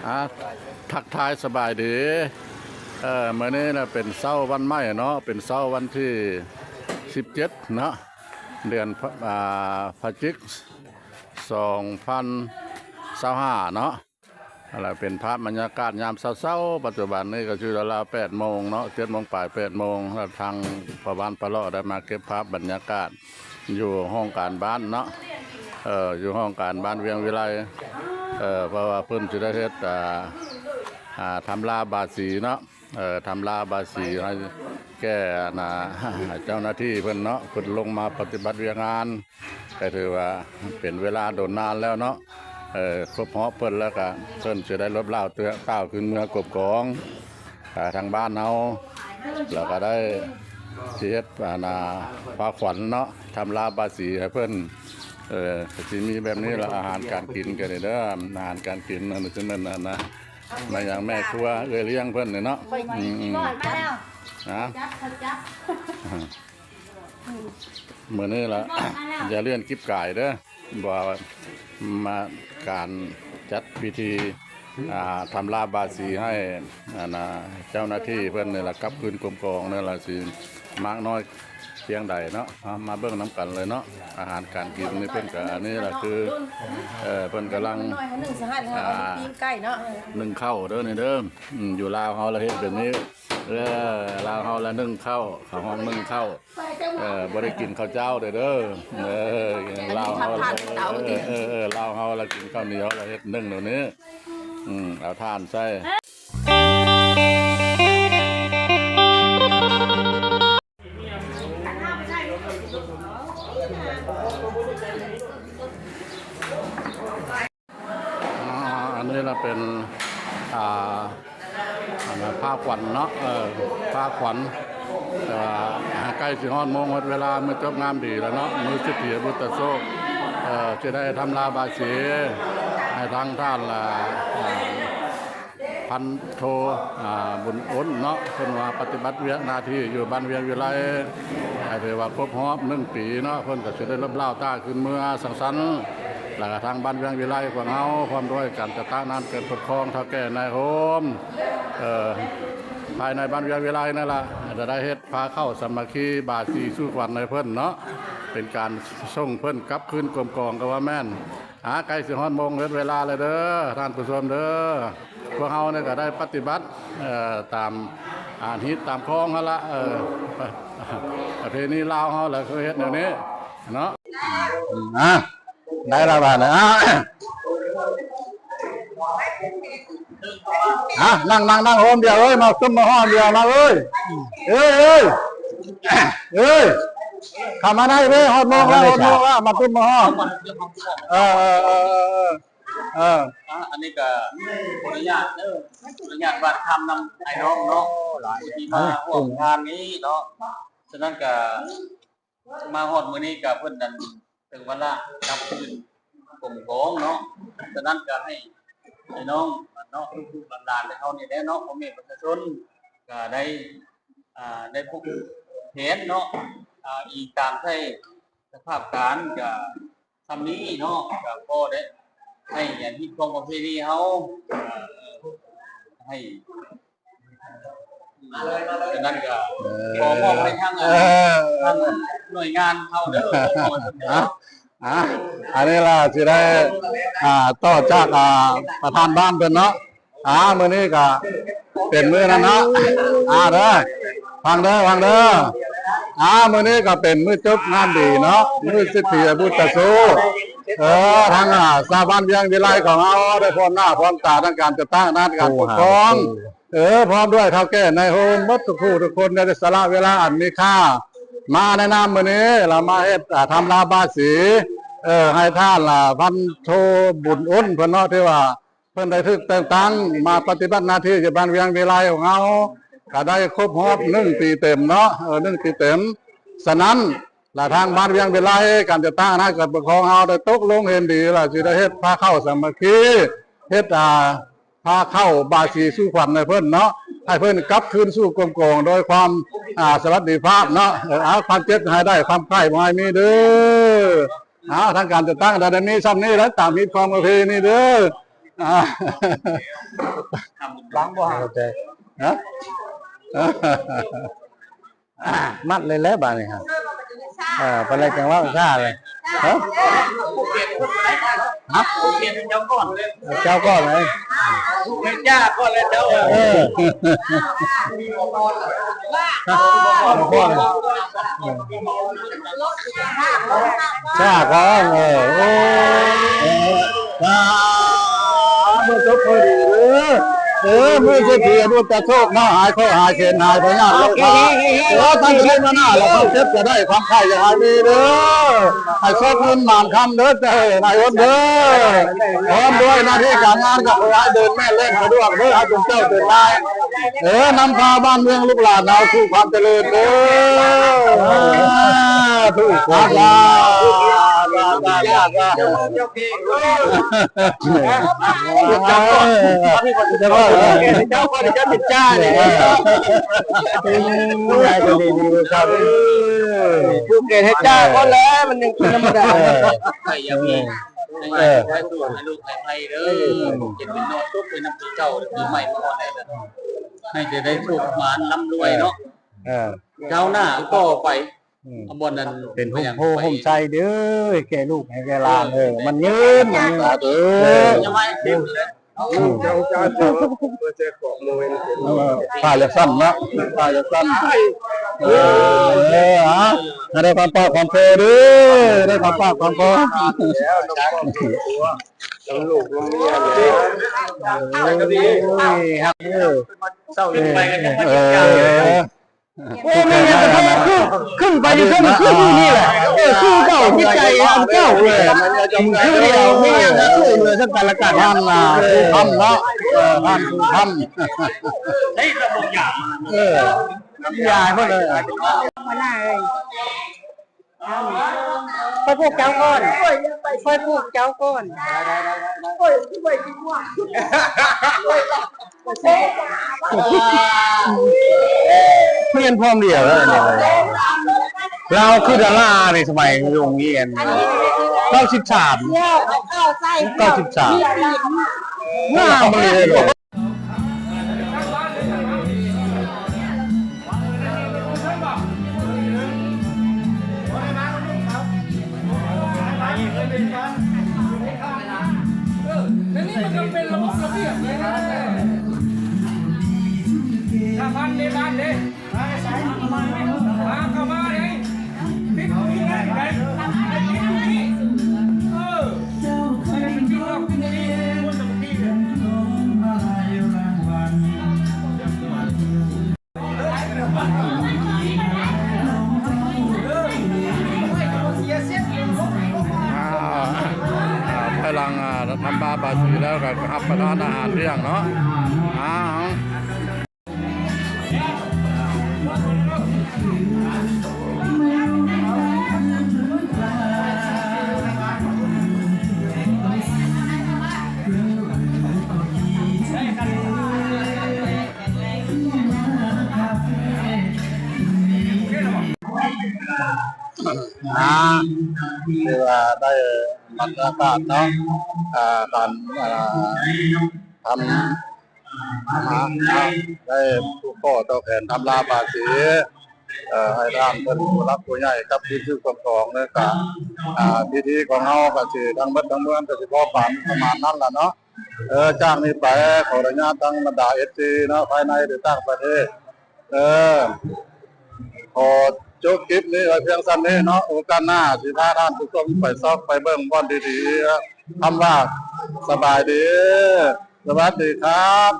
ອ່າ ທັກທາຍສະບາຍດີ. ເອີ ມື້ນີ້ນະເປັນເຊົ້າວັນໃໝ່ເນາະ, ເປັນເຊົ້າວັນທີສິບເຈັດເນາະ ເດືອນພະ ອ່າ ພະຈິກ ສອງພັນຊາວຫ້າເນາະ. ແລ້ວເປັນພາບບັນຍາກາດຍາມເຊົ້າໆ, ປັດຈຸບັນນີ້ກໍຄືລາວໆແປດໂມງເນາະ, ເຈັດໂມງປາຍ ແປດໂມງ. ແລ້ວທາງພໍ່ບ້ານປະເລາະໄດ້ມາເກັບພາບບັນຍາກາດ ຢູ່ຫ້ອງການບ້ານເນາະ, ເອີ ຢູ່ຫ້ອງການບ້ານວຽງວິໄລ, ເອີ ເພາະວ່າເພິ່ນຊິໄດ້ເຮັດ ອ່າ ອ່າ ທຳລາບາສີເນາະ, ເອີ ທຳລາບາສີໃຫ້ແກ່ ອັນນ່າ ເຈົ້າໜ້າທີ່ເພິ່ນເນາະ, ເພິ່ນລົງມາປະຕິບັດວຽກງານ. ກໍຖືວ່າເປັນເວລາດົນນານແລ້ວເນາະ, ເອີ ຄົບຮອບເພິ່ນ ແລ້ວກໍເພິ່ນຊິໄດ້ລົບລາວເຕືອ ກ່າວຄືນເມືອກົບກອງ ອ່າ ທາງບ້ານເຮົາ ແລ້ວກໍໄດ້ຊິເຮັດ ອັນນ່າ ພາຂວັນເນາະ, ທຳລາບາສີໃຫ້ເພິ່ນ. ເອີ ກໍຊິມີແບບນີ້ລະ ອາຫານການກິນກໍໄດ້ເດີ, ອາຫານການກິນ ອັນນີ້ຊິແມ່ນ ອັນນ່າ ມາຫຍັງແມ່ຄົວເອື້ອຍລ້ຽງເພິ່ນນີ້ເນາະ. ອືມ ອືມ ມາແລ້ວ ນະ ຈັບ ຈັບ ມື້ນີ້ລະ ຢ່າເລື່ອນກິບກາຍເດີ ວ່າມາການຈັດພິທີ ອ່າ ທຳລາບາສີໃຫ້ ອັນນ່າ ເຈົ້າໜ້າທີ່ເພິ່ນນີ້ລະ ກັບຄືນກົມກອງນີ້ລະ ຊິມາກນ້ອຍພຽງໃດເນາະ. ເອົາ ມາເບິ່ງນຳກັນເລີຍເນາະ. ອາຫານການກິນນີ້ເພິ່ນກະ ອັນນີ້ລະຄື ເອີ ເພິ່ນກຳລັງ ໜ້ອຍໜຶ່ງສະຫັດ ອ່າ ເອົາໄປປີ້ງໄກ່ເນາະ ໜຶ້ງເຂົ້າເດີນີ້ເດີ. ອືມ ຢູ່ລາວເຮົາລະເຮັດແບບນີ້ ເອີ ລາວເຮົາລະໜຶ້ງເຂົ້າ ເຂົ້າຫ້ອງໜຶ້ງເຂົ້າ. ເອີ ບໍ່ໄດ້ກິນເຂົ້າເຈົ້າເດີ ເດີ ເອີ ລາວເຮົາ ເອີ ເອີ ເອີ ລາວເຮົາລະກິນເຂົ້າໜຽວ ລະເຮັດໜຶ້ງແນວນີ້. ອືມ ເອົາຖ່ານໃສ່. ອ່າ ອັນນີ້ລະເປັນ ອ່າ ອັນນັ້ນພາຂວັນເນາະ, ເອີ ພາຂວັນ. ແຕ່ວ່າໃກ້ຊິຮອດໂມງຮອດເວລາ ມື້ຈົບງາມດີແລ້ວເນາະ, ມື້ສິດຖີບຸດຕະໂຊກ ເອີ ຊິໄດ້ທຳລາບາສີໃຫ້ທາງທ່ານລະ ອ່າ ພັນໂທ ອ່າ ບຸນອົນເນາະ, ເພິ່ນວ່າປະຕິບັດວຽກໜ້າທີ່ຢູ່ບ້ານວຽງວິໄລ ໃຫ້ຖືວ່າຄົບຮອບໜຶ່ງປີເນາະ, ເພິ່ນກໍຊິໄດ້ລົບລາວຕາຄືນເມືອສັງສັນ. ແລ້ວກໍທາງບ້ານວຽງວິໄລຂອງເຮົາ ພ້ອມດ້ວຍການຈັດຕັ້ງອຳນາດການປົກຄອງ ເຖົ້າແກ່ນາຍໂຮມ ເອີ ພາຍໃນບ້ານວຽງວິໄລນັ້ນລະ ຈະໄດ້ເຮັດພາເຂົ້າສາມັກຄີ ບາສີສູ່ຂວັນໃຫ້ເພິ່ນເນາະ, ເປັນການສົ່ງເພິ່ນກັບຄືນກົມກອງກໍວ່າແມ່ນ. ອ່າ ໃກ້ຊິຮອດໂມງຮອດເວລາແລ້ວເດີ ທ່ານຜູ້ຊົມເດີ. ພວກເຮົານີ້ກໍໄດ້ປະຕິບັດ ເອີ ຕາມ ອ່າ ຮີດຕາມຄອງຫັ້ນລະ, ເອີ ປະ ປະເພນີລາວເຮົາລະຄືເຮັດແນວນີ້ເນາະ. ອ່າ ໄດ້ລະບາດນີ້ ອ່າ ອ່າ ນັ່ງ ນັ່ງ ນັ່ງໂຮມດຽວເອີຍ, ມາຕຸ້ມມາຫ້ອມດຽວ ມາເອີຍ ເອີຍ ເອີຍ ເອີຍ ເຂົ້າມາໄດ້ເວີຍ, ຮອດໂມງແລ້ວ ຮອດໂມງແລ້ວ ມາຕຸ້ມມາຫ້ອມ. ເອີ ເອີ ເອີ ເອີ ເອີ ອ່າ ອັນນີ້ກໍຂໍອະນຸຍາດເດີ ຂໍອະນຸຍາດຫວານຄຳນຳອ້າຍນ້ອງເນາະ ທີ່ມາຮ່ວມງານນີ້ເນາະ. ສະນັ້ນກໍມາຮອດມື້ນີ້ກໍເພິ່ນນັ້ນເຖິງວາລະກັບຄືນກົມກອງເນາະ, ສະນັ້ນກໍໃຫ້ພີ່ນ້ອງເນາະ ລູກໆຫຼານໆເຮົານີ້ແຫຼະເນາະ ພໍ່ແມ່ປະຊາຊົນກໍໄດ້ ອ່າ ໄດ້ຜູກແຜນເນາະ ອ່າ ອີງຕາມໃຊ້ສະພາບການກໍ ສ່ຳນີ້ເນາະ ກໍພໍໄດ້ໃຫ້ອັນຮີດຄອງປະເພນີເຮົາ ເອີ ໃຫ້ ສະນັ້ນກໍ ເອີ ຂໍມອບໃຫ້ທາງ ເອີ ທາງໜ່ວຍງານເຮົາເດີ ອ່າ ອັນນີ້ລະຊິໄດ້ ອ່າ ຕໍ່ຈາກ ອ່າ ປະທານບ້ານເພິ່ນເນາະ. ອ່າ ມື້ນີ້ກະເປັນມື້ນັ້ນເນາະ ອ່າ ເດີ ຟັງເດີ ຟັງເດີ. ອ່າ ມື້ນີ້ກະເປັນມື້ຈົບງານດີເນາະ ມື້ສິດຖີບຸດຕະໂຊກ ເອີ ທາງ ອ່າ ຊາວບ້ານວຽງວິໄລຂອງເຮົາໄດ້ພ້ອມໜ້າພ້ອມຕາ ທັງການຈັດຕັ້ງ ອຳນາດການປົກຄອງ ເອີ ພ້ອມດ້ວຍເຖົ້າແກ່ນາຍໂຮມ ໝົດທຸກຜູ້ທຸກຄົນ ໄດ້ສະຫຼະເວລາອັນມີຄ່າມາໃນນາມມື້ນີ້ ລະມາເຮັດ ອ່າ ທຳລາບາສີ ເອີ ໃຫ້ທ່ານ ອ່າ ພັນໂທ ບຸນອຸ່ນ ເພິ່ນເນາະ ທີ່ວ່າ ເພິ່ນໄດ້ຖືກແຕ່ງຕັ້ງມາປະຕິບັດໜ້າທີ່ຢູ່ບ້ານວຽງວິໄລຂອງເຮົາ ກະໄດ້ຄົບຮອບໜຶ່ງປີເຕັມເນາະ ເອີ ໜຶ່ງປີເຕັມ. ສະນັ້ນ ລະທາງບ້ານວຽງວິໄລ ການຈັດຕັ້ງອຳນາດການປົກຄອງເຮົາໄດ້ຕົກລົງເຫັນດີ ລະຊິໄດ້ເຮັດພາເຂົ້າສາມັກຄີ ເຮັດ ອ່າ ພາເຂົ້າບາສີສູ່ຂວັນໃຫ້ເພິ່ນເນາະ ໃຫ້ເພິ່ນກັບຄືນສູ່ກົມກອງໂດຍຄວາມ ອ່າ ສະຫວັດດີພາບເນາະ. ເອີ ເອົາ ຄວາມເຈັບຢ່າໃຫ້ໄດ້ ຄວາມໄຂ້ບໍ່ໃຫ້ມີເດີ. ເອົາ ທາງການຈັດຕັ້ງໄດ້ມີຊ່ຳນີ້ແຫຼະ ຕາມຮີດຄອງປະເພນີເດີ. ອ່າ ຫຼັງບໍ່ຫາ ເຂົ້າໃຈ ຮະ ມັດເລີຍແຫຼະບາດນີ້ຮະ ເອີ ປານໃດຈັ່ງເວົ້າຊ້າເລີຍ ຮະ ຮະ ເຈົ້າກ່ອນເລີຍ ເຈົ້າກ່ອນເລີຍ ເອີ ເຈົ້າກ່ອນເລີຍ ຊ້າກ່ອນ ເອີ ໂອ້ ສາທຸ ໂຊກດີເດີ ເອີ ມີເສດຖີອະດຸດຕະໂຊກເນາະ ຫາຍເຄາະຫາຍເຂັນຫາຍພະຍາດໂລຄາ ເອີ ຕັ້ງໃຈມາໜ້າແລ້ວ ຄວາມເຈັບຈະໄດ້ ຄວາມໄຂ້ຢ່າໃຫ້ມີເດີ ໃຫ້ໂຊກເງິນໝານຄຳເດີ ເຈົ້າເອີຍນາຍຫົນເດີ ພ້ອມດ້ວຍໜ້າທີ່ການງານກໍຂໍໃຫ້ເດີນແມ່ນແລ່ນສະດວກເດີ ໃຫ້ເປັນເຈົ້າເປັນນາຍ ເອີ ນຳພາບ້ານເມືອງລູກຫຼານເຮົາສູ່ຄວາມຈະເລີນເດີ ສາທຸ ສາທຸ ສາທຸ ສາທຸ ເຈົ້າກ່ອນ ເຈົ້າກ່ອນ ເຈົ້າເປັນຈ້າເລີຍ ຜູ້ເກີດເຮັດຈ້າກ່ອນແຫຼະ ມັນຍັງເປັນທຳມະດາ ໃຜຢາກມີ ໃຫ້ລູກໃຫ້ໄພເດີ ເຈັດເປັນນອນຕົກໄປນຳປີເກົ່າປີໃໝ່ກ່ອນ ໃຫ້ໄດ້ໂຊກໝານລ່ຳລວຍເນາະ ເອີ ກ້າວໜ້າຕໍ່ໄປ ອືມ ບ່ອນນັ້ນເປັນຮົ່ມໂພຮົ່ມໄຊເດີ ແກ່ລູກໃຫ້ແກ່ຫຼານ ເອີ ມັນຍືນ ມັນຍືນ ສາທຸ ເອີ ອືມ ເອີ ຜ້າຢາກສັ້ນເນາະ ຜ້າຢາກສັ້ນ ເອີ ເອີ ໃຫ້ໄດ້ຄວາມປາກຄວາມໂພເດີ ໄດ້ຄວາມປາກຄວາມໂພ ນຳລູກນຳເມຍ ເອີ ຮັກເດີ ເອີ ໂອ້ ມີຫຍັງກໍຄື ຂຶ້ນໄປຢູ່ເທິງຄືຢູ່ນີ້ແຫຼະ ເອີ ຄືເກົ່າ ຈິດໃຈອັນເກົ່າເລີຍ ຄືດຽວ ມີຫຍັງກໍຄືເຫຼືອເຊິ່ງກັນແລະກັນ ທ່ານນະ ຄູຄຳເນາະ ເອີ ທ່ານຄູຄຳ ເອີ ຢາຍໝົດເລີຍ ຫົວໜ້າເອີຍ. ຂ້ອຍປູກເຈົ້າກ່ອນ ຂ້ອຍປູກເຈົ້າກ່ອນ ຮຽນພ້ອມດຽວເລີຍ ລາວຄືດາລາໃນສະໄໝໂຮງຮຽນ ເກົ້າສິບສາມ ເກົ້າສິບສາມ ງາມເລີຍ. ອັນນີ້ມັນກໍເປັນລະບົບລະບຽບເລີຍນະ ຖ້າບ້ານເດ້ ບ້ານເດ້ ມາເຂົ້າມາເດ້ ປິດຢູ່ນີ້ໄດ້ ປິດຢູ່ນີ້ ເອີ ໃຫ້ມັນປິດອອກຢູ່ນີ້ ມັນຕ້ອງປິດເດ້. ອ່າ ອ່າ ພາຍຫຼັງ ອ່າ ທຳບາບາສີແລ້ວກໍຮັບປະທານອາຫານທ່ຽງເນາະ ອ່າ. ອ່າ ຖືວ່າໄດ້ບັນຍາກາດເນາະ ອ່າ ການ ອ່າ ທຳ ອ່າ ໄດ້ຜູກຂໍ້ຕໍ່ແຂນທຳລາບາສີ ເອີ ໃຫ້ທ່ານເພິ່ນຜູ້ຫຼັກຜູ້ໃຫຍ່ກັບທີມສືບຄວາມຂອງເນາະ ກະ ອ່າ ພິທີຂອງເຮົາກະຊິທັງໝົດທັງມວນກະຊິພໍປານປະມານນັ້ນລະເນາະ. ເອີ ຈາກນີ້ໄປຂໍອະນຸຍາດທັງບັນດາເອັຟຊີເນາະ ພາຍໃນ ຫຼື ຕ່າງປະເທດ ເອີ ຂໍຈົບຄລິບນີ້ໄວ້ພຽງສ່ຳນີ້ເນາະ ໂອກາດໜ້າຊິພາທ່ານຜູ້ຊົມໄປຊອກໄປເບິ່ງບ່ອນດີໆ ຄຳວ່າສະບາຍດີ ສະຫວັດດີຄັບ.